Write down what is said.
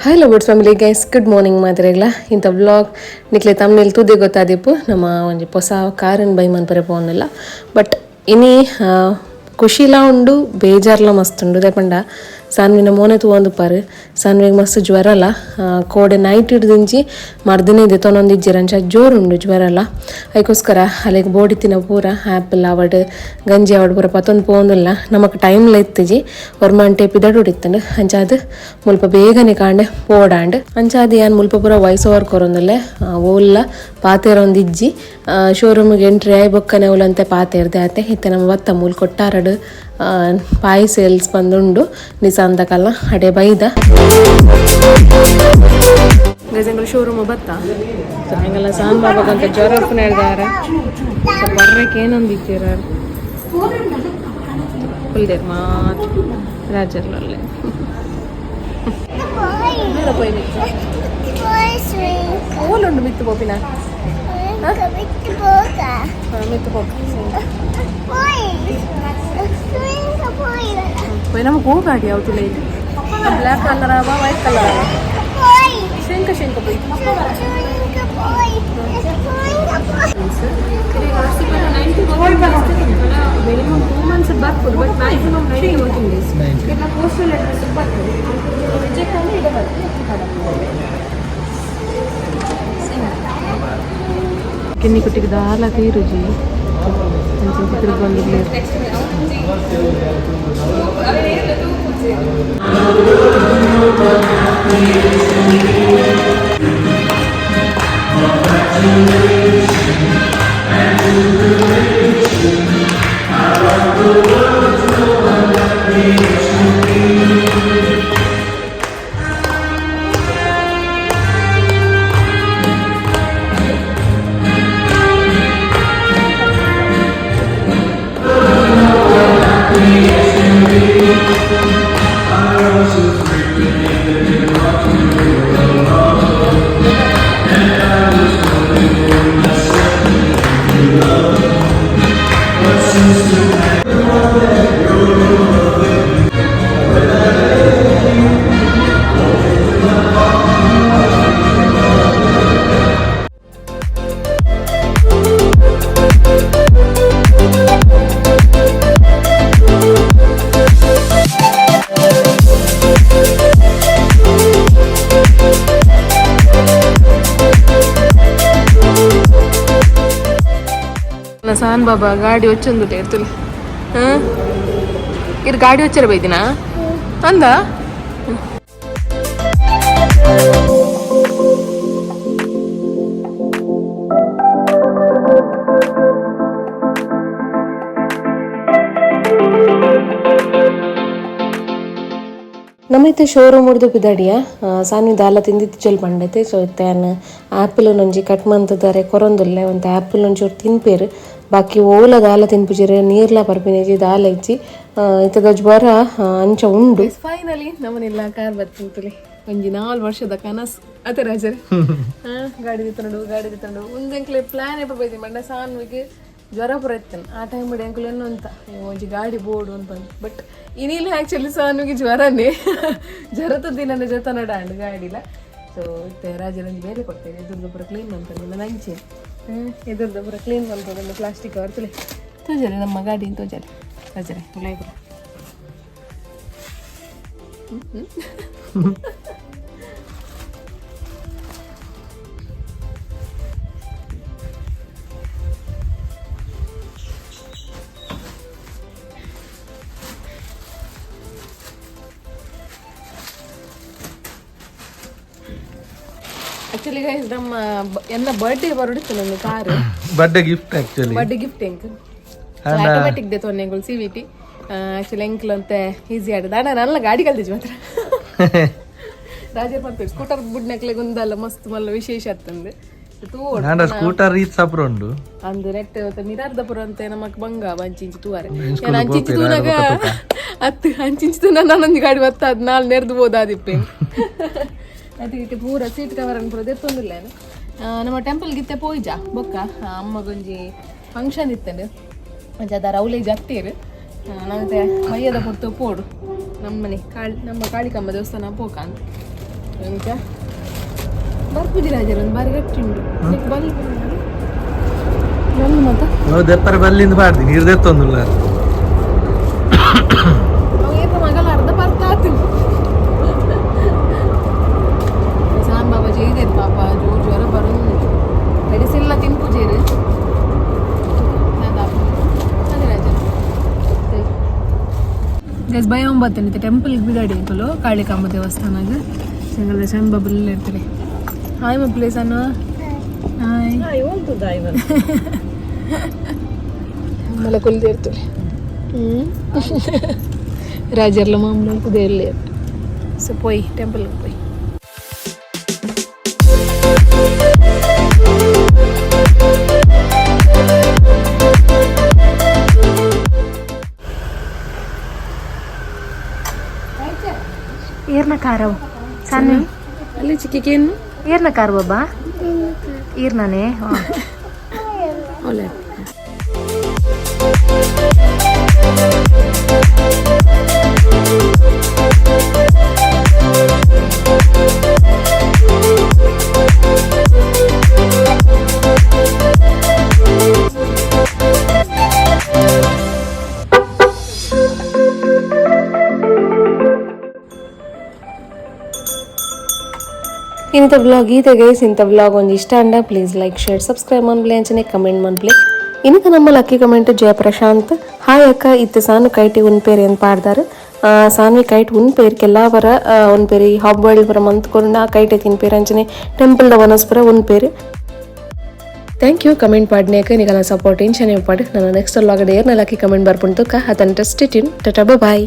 Hello good family guys, good morning ಮಾತ್ರೆಗ್ಲ. ಇಂಥ vlog ನಿಕ್ಲೆ ತಮ್ಮನೇಲಿ ತೂದೆ ಗೊತ್ತಾದಿಪ್ಪು, ನಮ್ಮ ಒಂಜಿ ಹೊಸ ಕಾರನ್ ಬೈ ಮನ್ಪರೆ ಪೋವೊಂದುಲ್ಲ. ಬಟ್ ಇನಿ ಖುಷಿಲಾ ಉಂಡು, ಬೇಜಾರ್ಲ ಮಸ್ತ್ ಉಂಡು. ದಾಯೆಪಂಡ ಸಾನ್ವಿನ ಮೋನೆ ತೂವೊಂದುಪ್ಪಾರು, ಸಾನ್ವಿಗ್ ಮಸ್ತ್ ಜ್ವರಲ. ಕೋಡೆ ನೈಟ್ ಹಿಡ್ದಿಂಚಿ ಮರ್ದನೇ ದೆತ್ತೊನೊಂದಿಜ್ಜೆರ್, ಅಂಚ ಜೋರುಂಡು ಜ್ವರಲ. ಐಕೋಸ್ಕರ ಅಲೆಗ್ ಬೋಡಿತ್ತಿನ ಪೂರ ಆ್ಯಪಲ್ ಆವಡ್ ಗಂಜಿ ಆವಡ್ ಪೂರ ಪತ್ತೊಂದು ಪೋವೊಂದುಲ್ಲ. ನಮಕ್ ಟೈಮ್ಲ ಇತ್ತಿಜಿ, ಒರ್ಮಂಟೆ ಪಿದಡುಡಿತ್ತಂಡು. ಅಂಚಾದ್ ಮುಲ್ಪ ಬೇಗನೆ ಕಾಂಡೆ ಪೋಡಾಂಡ್. ಅಂಚಾದ್ ಯಾನ್ ಮುಲ್ಪ ಪೂರ ವಾಯ್ಸ್ ಓವರ್ ಕೊರೊಂದುಲ್ಲೆ, ಓಲ್ಲ ಪಾತೆರೊಂದಿಜ್ಜಿ. ಶೋರೂಮಿಗೆ ಎಂಟ್ರಿ ಆಯ್ ಬೊಕ್ಕನೆ ಅವಲಂತೆ ಪಾತೆರ್ದೆ ಆತೆ. ಇತ್ತೆ ನಮ್ಮ ಬತ್ತ ಮೂಲು ಕೊಟ್ಟಾರಡು ಪಾಯಿ ಸೇಲ್ಸ್ ಬಂದುಂಡು ನಿಸಾನ್ ಕಲ್ಲ ಅಡೆ ಬೈದ. ಗಜಂಗಳ ಶೋರೂಮ್ ಬತ್ತ ಹಂಗಲ್ಲ ಸಾನ್ ಬಾಬಾಗಂತ ಜ್ವರ ಉಪ್ಪುನ ಹೇಳ್ದಾರೆ. ಸೊ ಬರ್ರಕ್ಕೆ ಏನೊಂದು ಇತ್ತೀರ ಕುಲ್ದೇರ್ ಮಾತ್ರ ರಾಜರ್ಲಲ್ಲೇ. ಓಲುಂಡು ಮಿತ್ತು ಪೋಪಿನ ಮಿತ್ತು ಪೋಪ. ನಮಗೆ ಹೋಗಾಡಿ ಯಾವ್ದು ಬ್ಲ್ಯಾಕ್ ಕಲರ್ ಅವ, ವೈಟ್ ಕಲರ್ ಅವ. ಶಂಕ ಶಂಕ ಪೋಯ್. ಮಿನಿಮಮ್ 2 ಮಂತ್ಸ್ ಬರ್ಪುಡು, ಬಟ್ ಮ್ಯಾಕ್ಸಿಮಮ್ 90 ವರ್ಕಿಂಗ್ ಡೇಸ್. ಇನ್ನು ಪೋಸ್ಟಲ್ ಅಡ್ರೆಸ್ ಬರ್ತದೆ. ರಿಜೆಕ್ಟ್ ಅಂದ್ರೆ ಇಡ ಬರ್ತದೆ. ಕಿನ್ನಿ ಕುಟ್ಟಿಗೆ ದಾಲ ತೀರುಜಿ ಅಂಚಿನ ತಿರುಗೊಂದು. ಸಾನ್ ಬಾಬಾ ಗಾಡಿ ಒಚ್ಚೊಂದು ಇರ್ತುಲಿ. ಹಾಂ, ಇದು ಗಾಡಿ ಒಚ್ಚರ ಬೈದಿನ ಅಂದ. ನಮ್ಮೈತೆ ಶೋರೂಮ್ ಉರ್ದು ಪಿದಾಡಿಯ. ಸಾನ್ವಿ ದಾಲ ತಿಂದಿತ್ತು ಚಲ್ ಪಂಡೈತೆ. ಸೊ ಇತ್ತೆ ಯಾನ್ ಆ್ಯಪಲ್ ಒಂಜಿ ಕಟ್ ಮಂತುದಾರೆ ಕೊರೊಂದುಲ್ಲೆ. ಒಂತೆ ಆ್ಯಪಲ್ ಒಂಚೂರು ತಿನ್ಪೇರು, ಬಾಕಿ ಓಲ ದಾಲ ತಿನ್ಪುಜೆರ್, ನೀರ್ಲ ಪರ್ಪಿನೇಜಿ ದಾಲ ಇಜ್ಜಿ. ಇತ್ತದ ಜ್ವರ ಅಂಚ ಉಂಡು. ಫೈನಲಿ ನಮ್ಮನೆಲ್ಲ ಕಾರ್ ಬತ್ತಿಂತುಲಿ. ಒಂಜಿ 4 ವರ್ಷದ ಕನಸು ಅತೆ ರಾಜರೇ. ಗಾಡಿ ತಗೊಂಡು ಗಾಡಿ ತಗೊಂಡು ಒಂದೆಂಕ್ಲೆ ಪ್ಲಾನ್ ಎಪ್ಪ ಬೈದಿ ಮಂಡ. ಸಾನ್ವಿಗೆ ಜ್ವರ ಪೂರ ಇತ್ತೇನೆ ಆ ಟೈಮ್ ಎಂಕುಲು ಅಂತ ಒಂಜಿ ಗಾಡಿ ಬೋಡು ಅಂತ. ಬಟ್ ಇನಿಲ್ಲ, ಆ್ಯಕ್ಚುಲಿ ಸಾನುಗೆ ಜ್ವರನೇ, ಜ್ವರದ ದಿನನೇ ಜೊತೆ ನಡಾಂಡ್ ಗಾಡಿಲ. ಸೊ ಇತ್ತೆ ರಾಜರೊಂಜಿ ಬೇಲೆ ಕೊಡ್ತೇವೆ, ಎದುರ್ದು ಪೂರ ಕ್ಲೀನ್ ಮಾಡ್ತಾರೆ. ನಂಚೆ ಎದುರ್ದು ಪೂರ ಕ್ಲೀನ್ ಮಾಡ್ತಾರೆ, ಪ್ಲಾಸ್ಟಿಕ್ ಕವರ್ ತುಲೆ ತೋಜರೆ. ನಮ್ಮ ಗಾಡಿ ತೋಜರೆ ರಾಜರೇ ಉಲಾಯಿ ಪೂರ. ಆಕ್ಚುಲಿ ಗೈಸ್, ನಮ್ಮ ಎನ್ನ ಬರ್ಡೇ ಬರೋಡಿತ್ತು ನನ್ನ car. Birthday gift actually. Birthday gift ಎಂಕ್. ಆಟೋಮ್ಯಾಟಿಕ್ ದೆ ತೊನ್ನೆ ಎಂಕುಲು ಸಿವಿಟಿ. ಆಕ್ಚುಲಿ ಎಂಕ್ಲು ಅಂತೆ ಈಸಿ ಆಡದ. ಅಣ್ಣ ನನ್ನ ಗಾಡಿ ಕಲ್ತಿಜ್ ಮಾತ್ರ. ರಾಜರ್ ಪನ್ಪೇರು ಸ್ಕೂಟರ್ ಬುಡ್ನಕ್ಲೆ ಗುಂದಲ್ಲ ಮಸ್ತ್ ಮಲ್ಲ ವಿಶೇಷ ಅತ್ತಂದು ತೂ. ನಾಂಡ ಸ್ಕೂಟರ್ ರೀತ್ ಸಪ್ರ ಉಂಡು. ಅಂದು ನೆಟ್ ಮಿರಾರ್ದ ಪುರ ಅಂತೆ ನಮಕ್ ಬಂಗ ಅಂಚಿಂಚಿ ತೂವಾರೆ. ನಾನು ಅಂಚಿಂಚಿ ತೂನಾಗ ಅತ್ತು ಅಂಚಿಂಚಿ ತೂನ ನಾನೊಂದು ಗಾಡಿ ಬತ್ತ ಅದ್ ನಾಲ್ ನೆರ್ದು ಬೋದಾದಿಪ್ಪೆ. ಅದಕ್ಕೆ ಪೂರ ಸೀಟ್ ಕವರ್ ಅನ್ನು ಪೂರ ದೆತ್ತೊಂದಿಲ್ಲ. ನಮ್ಮ ಟೆಂಪಲ್ ಗಿತ್ತೆ ಪೋಯಿಜ ಬೊಕ್ಕ ಅಮ್ಮಗೊಂಜಿ ಫಂಕ್ಷನ್ ಇತ್ತಂಡು. ಅಂಚ ಅದರ ಅವಲೇ ಜತ್ತೀರು. ನನಗೆ ಮೈಯದ ಪೊರ್ತು ಪೋಡು. ನಮ್ಮನೆ ಕಾಳಿ ನಮ್ಮ ಕಾಳಿಕಂಬ ದೇವಸ್ಥಾನ ಪೋಕಾಂತ ಎಂಚ ಬರ್ಪುಜಿ ರಾಜರ ಒಂದು ಬಾರಿ ಗಟ್ಟಿ ಉಂಡು. ಬಲ್ ಬಲ್ಲು ಮತ್ತ. ನಾವು ದೆಪ್ಪರ ಬಲ್ಲಿಂದ ಪಾಡ್ದಿ ನೀರು ದೆತ್ತೊಂದುಲ್ಲ. ಅವು ಏಪ ಮಗಲ ಅರ್ಧ ಬರ್ತಾತು. ಸಾನ್ ಬಾಬಾ ಜೈದೇರ್ ಪಾಪ ಜೋರು ಜ್ವರ ಬರೋದು ಮೆಡಿಸಿನ್ ಎಲ್ಲ ತಿನ್ಪುಜೇರು. ಗಸ್ ಭಯ ಒಂಬತ್ತನಿತ್ತೆ ಟೆಂಪಲ್ ಬಿದಾಡಿ ಅಂಕಲು ಕಾಳಿಕಾಂಬ ದೇವಸ್ಥಾನಗ ಸಂಗಲ ಶಾನ್ ಬಾಬುಲ್ ಇರ್ತಾರೆ. ಹಾಯ್ ಮಪ್ಲೇ ಸಾನು ಹಾಯ್. ಮಲ ಕುಲ್ದಿರ್ತಾರೆ ರಾಜರ್ಲ ಮಾಮೂಲು ಕುದೇರ್ಲಿ. ಸೊ ಪೋಯ್ ಟೆಂಪಲ್ ಪೋಯ್. ಏರ್ನ ಕಾರವು ಸಣ್ಣ. ಅಲ್ಲಿ ಚಿಕ್ಕಿಕೇನು. ಏರ್ನ ಕಾರು ಬಾಬಾ ಈರ್ನಾನೇ. ಒಳ್ಳೆ. ಇಂಥ ವ್ಲಾಗ್ ಈತೆ ಗೈಸ್. ಇಂಥ ವ್ಲಾಗ್ ಒಂದು ಇಷ್ಟ ಅಂಡ please like share subscribe ಮನ್ಪ್ಲೆ ಅಂಚನೆ ಕಮೆಂಟ್ ಮನ್ಪ್ಲೆ. ಇನ್ಕ ನಮ್ಮ ಲಕ್ಕಿ ಕಮೆಂಟ್ ಜಯಪ್ರಶಾಂತ್. ಹಾಯ್ ಅಕ್ಕ, ಇತ್ತು ಸಾನು ಕೈಟಿ ಉನ್ಪೇರಿ ಅಂತ ಪಾಡ್ದಾರು. ಸಾನ್ವಿ ಕೈಟ್ ಉನ್ಪೇರ್ ಕೆಲ್ಲಾವರ ಉನ್ಪೇರಿ ಹಾಬ್ ವರ್ಲ್ಡ್ ಪರ ಮಂತ್ಕೊಂಡು ಆ ಕೈಟೆ ತಿನ್ಪೇರು ಅಂಚನೆ ಟೆಂಪಲ್ ದ ವನಸ್ ಪರ ಉನ್ಪೇರು. Thank you comment ಪಾಡ್ನೇಕ. ನಿಗಲ support ಇಂಚನೆ ಪಾಡು. ನನ್ನ ನೆಕ್ಸ್ಟ್ ವ್ಲಾಗ್ ಏರ್ನ ಲಕ್ಕಿ comment ಬರ್ಪುಂಟು. ಅತನ test tune. Tata, bye.